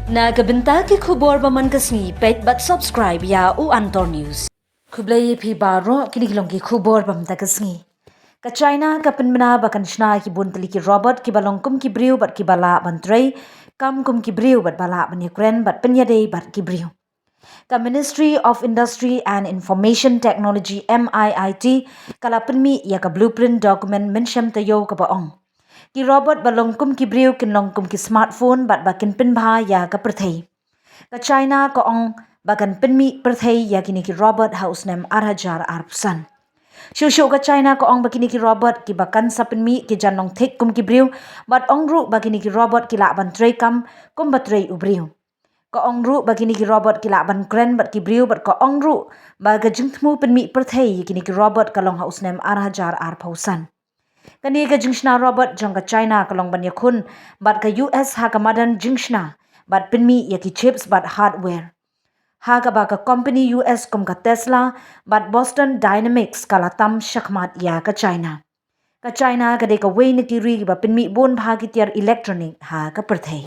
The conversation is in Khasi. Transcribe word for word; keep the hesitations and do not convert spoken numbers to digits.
Na ka bynta ki khubor ba man ka sngi, peit bad subscribe ïa u Antor News. Khublei ïa phi baroh, kine ki long ki khubor ba man ka sngi. Ka China ka pynbna ba kan shna ki bun tylli ki robot kiba long kum ki briew bad kiba lah ban trei kam kum ki briew bad ba lah ban ïakren bad pynïadei bad ki briew. Ka Ministry of Industry and Information Technology, M I I T, ka la pynmih ïa ka blueprint document mynshem taïew kaba ong ki robot ba long kum ki briew kin long kum ki smartphone bad ba kin pynbha ïa ka pyrthei. Ka China ka ong ba kan pynmih pyrthei ïa kine ki robot ha u snem ar hajar arphew san. Shuh shuh ka China ka ong ba kine ki robot kiba kan sa pynmih ki jan long thik kum ki briew, bad ong ruh ba kine ki robot ki lah ban trei kam kumba trei u briew. Ka ong ruh ba kine ki robot ki lah ban kren bad ki briew, bad ka ong ruh ba ka jingthmu pynmih pyrthei ïa kine ki robot ka long ha u snem ar hajar arphew san. Kane ka jingshna robot jong ka China ka long ban ïakhun bad ka U S ha ka madan jingshna bad pynmih ïa ki chips bad hardware, ha kaba ka company U S kum ka Tesla bad Boston Dynamics ka la tam shakhmat ïa ka China. Ka China ka dei kawei na ki ri ba pynmih bun bha ki tiar electronic ha ka pyrthei.